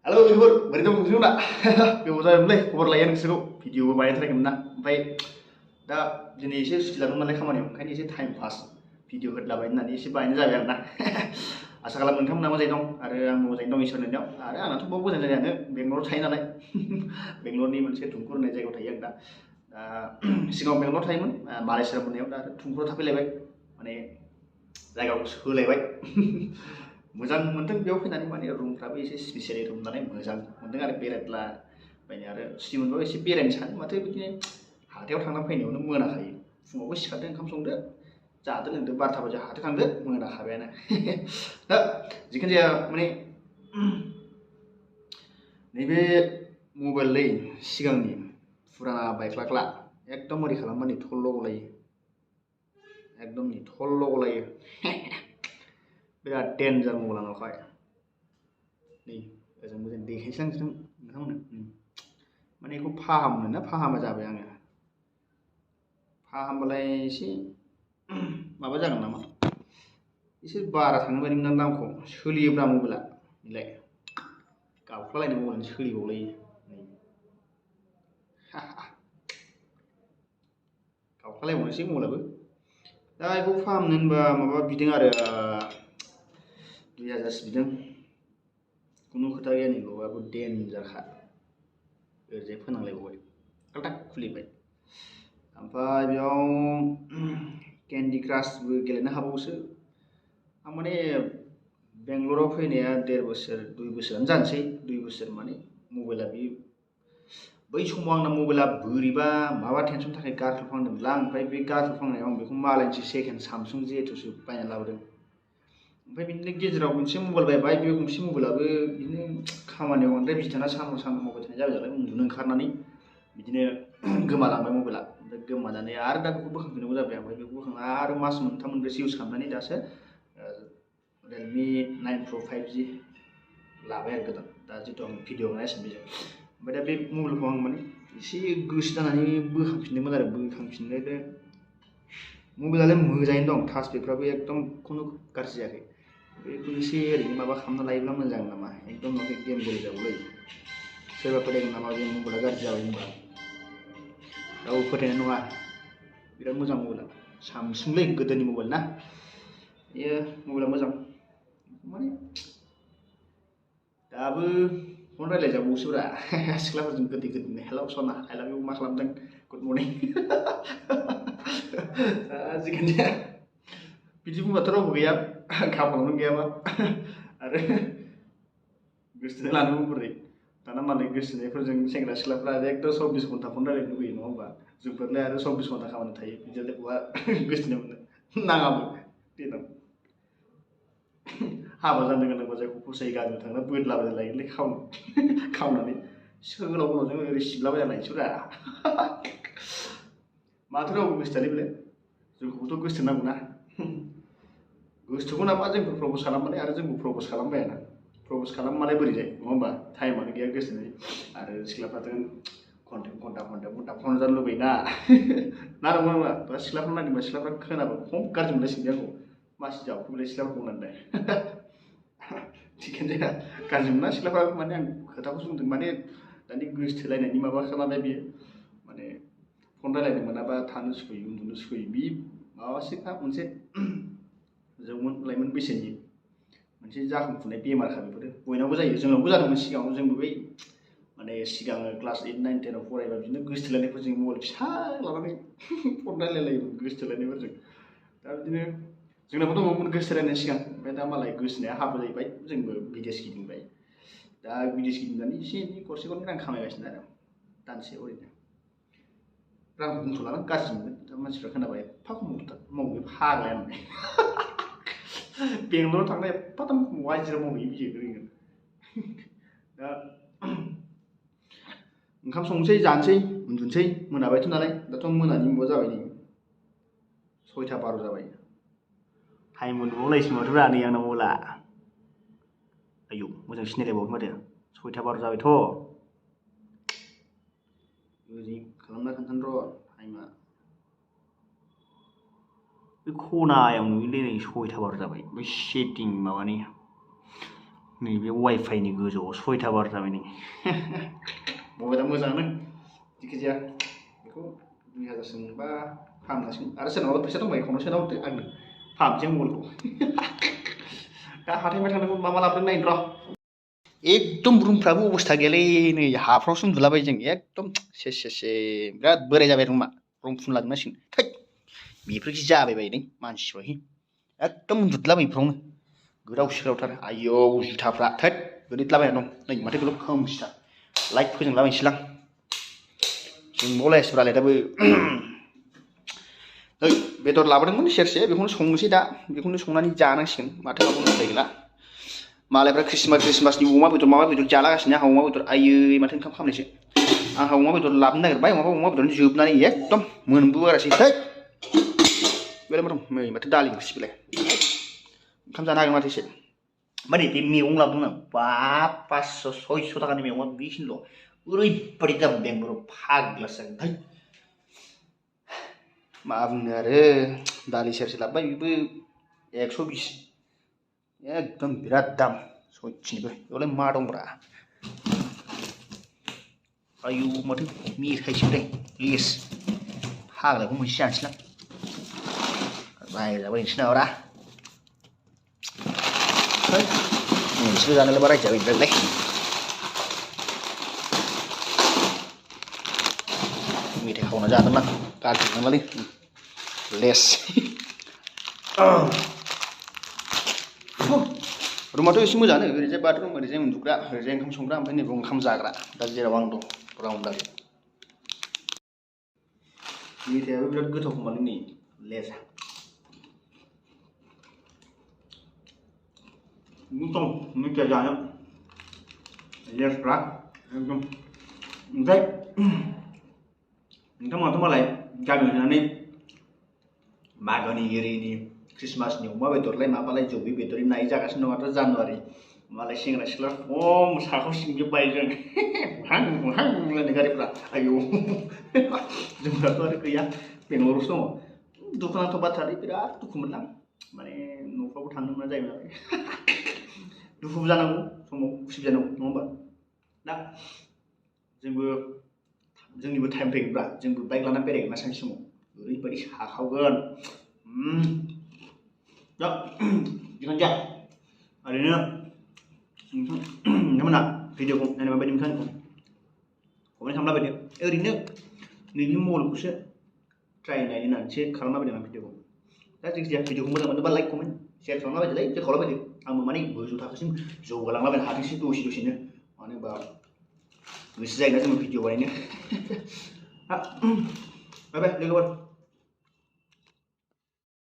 Halo Libur, beri dong nggak? Gue saya mulai खबर लायो नोंसोरखौ भिडिअबो बानायथाराखैमोन ना ओमफ्राय दा दिनै एसे सुटि लादोंमोन नालाय खामानियाव ओंखायनो एसे टाइम पास भिडिअ होदलाबाय होननानै एसे बानायनाय जाबाय आरोना आसा खालामो नोंथांमोना मोजाङै दं आरो आंबो मोजाङै दं इसोरनि अननायाव आरो आंनाथ' बाव मोजां जायानो बेंगलराव थायो नालाय बेंगलरनि मोनसे थुमकुर होननाय जायगायाव थायो आं दा सिगाङाव बेंगलराव थायोमोन मालेसिया मोननायाव दा आरो थुमकुराव थाफैलायबाय माने जायगाखौ सोलायबाय मोजां मोनदों बेयाव फैनानै माने रुमफ्राबो एसे स्पेसियेलि रुम नालाय मोजां मोनदों आरो बेरायला बायनो आरो सुटि मोनबाबो एसे बेरायनो सानो माथो बिदिनो हाथायाव थांना फैनायावनो मोनाखायो फुङावबो सिखारदो ओंखाम संदो जादो लोंदो 12 बाजियाव हाथायाव थांदो मोनाखाबायानो दा जिखुनु जाया माने नैबे मबाइललै सिगांनि फुराना बायख्लाख्ला एकदम ओरै खालामबा नै थल्ल' गलायो एकदम नै थल्ल' गलायो बिराद डेन्जार मबाइल आंनावहाय नै ओजों मोजां देखायनोसै आं नोंथांमोननो माने बेखौ फाहामनो ना फाहामा जाबाय आङो फाहामबालाय एसे माबा जागोन नामा एसे बारा थाङो बायदि मोनदां दामखौ सोलियोब्रा मबाइला बेलाय गावख्लालायनाय मबाइलानो सोलिबावलायो नै गावख्लालायबावनोसै मबाइलाबो दा बेखौ फाहामनो होनबा माबा बिदों आरो 2000 बिदों खुनु खोथा गैया नै लबाबो डेन्जारखा ओरैजाय फोनांलायबावबाय खाल्टाक खुलिबाय ओमफ्राय बेयाव केन्डि क्रासबो गेलेनो हाबावोसो आं माने बेंगलराव फैनाया 1.5 बोसोर 2 बोसोरानो जानोसै 2 बोसोर माने मबाइला बे बै समाव आंना मबाइला बोरैबा माबा टेनसननि थाखाय गारख्लुफ्लांदोंमोनलां ओमफ्राय बे गारख्लुफ्लांनायाव आं बेखौ मालायनिसो सेकेन्ड सामसुं जेथुसो बायना लाबोदों ओमफ्राय बिदिनो गेजेराव गंसे मबाइल बायबाय बे गंसे मबाइलाबो बिदिनो खामानियाव बांद्राय बिजि थाना सानफ्राव मावबाय थानाय जाबाय नालाय उन्दुनो ओंखारनानै बिदिनो गोमालांबाय मबाइला ओमफ्राय गोमानानै आरो दा बेखौ बोखांफिननांगौ जाबाय ओमफ्राय बेखौ बोखांना आरो मास मोनथाम मोनब्रैसो इउज खालामनानै दासो Realme 9 Pro 5G लाबाय आरो गोदान दा जितु आं भिडिअ बानायगासिनो बेजों ओमफ्राय दा बे मबाइलखौ आं माने एसे गोसो जानानै बोखांफिनदोंमोन आरो बोखांफिननायदो मबाइलालाय मोजाङैनो दं टाचपेडफ्राबो एकदम खुनु गाज्रि जायाखै बेखौ एसे ओरैनो माबा खालामना लायोब्ला मोजां जागोन नामा एकदम माने गेम गेलेजागौलै सोरबा फोथायगोन नामा बे मबाइला गाज्रि जाबाय होनबा रावबो फोथायनाय नङा बिराद मोजां मबाइला सामसुंलै गोदोनि मबाइल ना बेयो मबाइला मोजां माने दाबो फन रायलायजाबावोसोब्रा सिख्लाफोरजों गोदै गोदैनो हेलौ सना आइ लाभ इउ मा खालामदों गुड मर्निं जिखुनु जाया बिदि बुंबाथ' रावबो गैया खाफालावनो गैयाबा आरो गोसोथोनाय लानोबो बोरै दाना मालाय गोसोथोनायफोरजों सेंग्रा सिख्लाफ्रा एकदम 24 घन्टा फन रायलायनो लुबैयो नङा होमबा जोंफोरलाय आरो 24 घन्टा खामानि थायो बिदियालाय बहा गोसोथोनाय मोनो नाङाबो देनां हाबा जानो गोनांबा जायखौ फसायो गामियाव थांना बोदलाबायना लायोलै खावनानै सोर गोलाव गोलावजों ओरै सिबलाबायना लायनोसैब्रा माथो रावबो गोसोथोआलै बेलाय जोंखौबोथ' गोसोथोनांगौ ना गोसोथोगौ नामा जोंखौ प्रप'ज खालामबाय आरो जोंबो प्रप'ज खालामबायाना प्रप'ज खालामबालाय बोरै जायो नङा होमबा टाइमानो गैया गोसोथोनाय आरो सिख्लाफ्राथ' घन्टा फन जानो लुबैयोना ना नंगौ नङा दा सिख्लाफ्रा नागिरबा सिख्लाफ्रा खोनाबा खम गाज्रि मोनलायसिगोन आंखौ मासि जाबखौ बेलाय सिख्लाफोरखौ होननानै जिखुनु जाया गाज्रि मोना सिख्लाफ्रा माने आं खोथाखौसो बुंदों माने दानि गोसोथोलायनायनि माबा खालामनाय बियो माने फन रायलायनो मोनाबा थानो सुखुयो उन्दुनो सुखुयो बे माबासोखा मोनसे जौमोन लाइमोन बैसोनि मोनसे जाखांफुनाय बेमारखा बेफोरो बयनावबो जायो जोंनावबो जादोंमोन सिगाङाव जोंबो बै माने सिगां क्लास 8, 9, 10 आव फरायबा बिदिनो गोसोथोलायनायफोरजों मबाइल फिसा लानानै फन रायलायलायोमोन गोसोथोलायनायफोरजों दा बिदिनो जोंनाबो दङमोन गोसोथोलायनाय सिगां ओमफ्राय दा मालाय गोसोथोनाया हाबा जाहैबाय जोंबो बिदेश गिदिंबाय दा बिदेश गिदिंनानै एसे एनै गरसे गरनै रां खामायगासिनो आरो दानसेयाव ओरैनो रांखौ बुंथ'लाना गाज्रि मोनो दा मानसिफ्रा खोनाबा एफा खम मावो बे फाग्लाया होननाय बेंगलराव थांना एफा दाम खमाव हाजिरा मावहैयो बियो ओरैनो दा ओंखाम संनोसै जानोसै उन्दुनोसै मोनाबायथ' नालाय दाथ' मोनानि माबा जाबाय नै 6:12 जाबाय टाइम उन्दुबावलायसै माथोब्रा नै आंना मबाइला आयौ मोजां सिनायलायबावाखै माथो 6:12 जाबायथ' ओरै खालामना खोन्थानो र' टाइमा बे खनायाव नुयोलै नै 6:12 जाबाय बै सेटिं माबानि नैबे वाइफाइनि गोजौआव 6टा बार जाबाय नै मबाइला मोजाङानो जिखिजाया बेखौ 2000सो मोनबा फाहामनांसिगोन आरो सोरनावबा फैसा दंबा एकाउन्टाव सोना हरदो आंनो फाहामसै आं मबाइलखौ दा हाथायनिफ्राय थांनांगौ मा लाबोदों नायनो र' एकदम रुमफ्राबो अबस्था गैयालै नै हाफ्रावसो उन्दुलाबायो जों एकदम से बिराद बोराय जाबाय रुमा रुम फुन लाजोबनांसिगोन थै बेफोरखि जाबाय बायो नै मानसिफ्राहि एकदम उन्दुदलाबायो बेफोरावनो गोदाव सोरावथार आयौ जुथाफ्रा थोद गोलैदलाबायना दं नै माथो बेल' खोमसिथार लाइट फोजोंलाबायनोसैलां जोंबावलायासैब्रालाय दाबो नै बेदर लाबोदोंमोन सेरसे बेखौनो संनोसै दा बेखौनो संनानै जानांसिगोन माथो खालामनो उपाय गैला मालायफ्रा ख्रिस्टमासनि अमा बेदर जालागासिनो आंहा अमा बेदर आयै माथो ओंखाम खालामनायसो आंहा अमा बेदर लाबोनो नागिरबाय माबा अमा बेदरनि जोबनानै एकदम मोनबोआरासै थै बेलाय मा दं नै माथो दालि ओंख्रिसो बेलाय ओंखाम जानो हागोन माथो एसे माने बे मैगं लाबोदोंमोन आं बाब 500-600 थाखानि मैगङा बेखिनिल' ओरैबायदि दाम बेंगलराव फाग्लासो जागोन थै मा बुंनो आरो दालि सेरसे लाबोबाय बेबो 120 एकदम बिराद दाम सयथिनिबो बेयावलाय मा दंब्रा आयौ माथो मेथाइसोलाय लेस फाग्लाखौ मोनसे जानोसैलां रायजाबायनोसै नामारा मोनसेल' जानोलाय मा रायजाबाय ओमफ्रायलाय मेथाइ खावना जादोंलां गाज्रि नङालै लेस रुमाथ' एसे मोजाङानो ओरैजाय बाथरुम ओरैजाय उन्दुग्रा ओरैजाय ओंखाम संग्रा ओमफ्राय नैबे ओंखाम जाग्रा दा जेराव आं दं राउन्डारि मेथाइयाबो बिराद गोथाव खोमालै नै लेसा गोथाव मेथाइया जानो लेसफ्रा एकदम ओमफ्राय नोंथांमोनाथ' मालाय गामियाव थानानै मागोनि एरिनि ख्रिस्टमासनि अमा बेदरलाय माबालाय जौबि बेदरनि नायै जागासिनो दं आरो जानुवारि मालाय सेंग्रा सिख्ला खम साखौ सिंजोब्बाय जों हां होनलायनाय गारिफ्रा आयौ जोंनाथ' आरो गैया बेंगलरावसो दङ दुखुनांथाव बाथ्रालै बिराद दुखु मोनदां माने न'फ्रावबो थांनो मोना जायो नालाय दुखुबो जानांगौ समाव खुसि जानांगौ नङा होमबा दा जोंनिबो टाइम फैगोनब्रा जोंबो बाइक लाना बेरायगोन ना सानसे समाव ओरैबायदि साखावगोन दा जिखुनु जाया ओरैनो नोंथांमोना भिडिअखौ नायनो माबायदि मोनखो आंखौ कमेन्ट खालामलाबायदो ओरैनो नोंनि मबाइलखौसो ट्राइ नायनो होननानैसो खालामलाबायदों आं भिडिअखौ दा जायखिजाया भिडिअखौ मोजां मोनोबा लाइक कमेन्ट शेयार खालामलाबायदोलै जोखावलाबायदो आंबो माने गोजौ थाखोसिम जौगालांलाबायनो हाथोंसै दसेनो मानो होनबा गोसो जायोना जोङो भिडिअ बानायनो बाय बाय लोगोफोर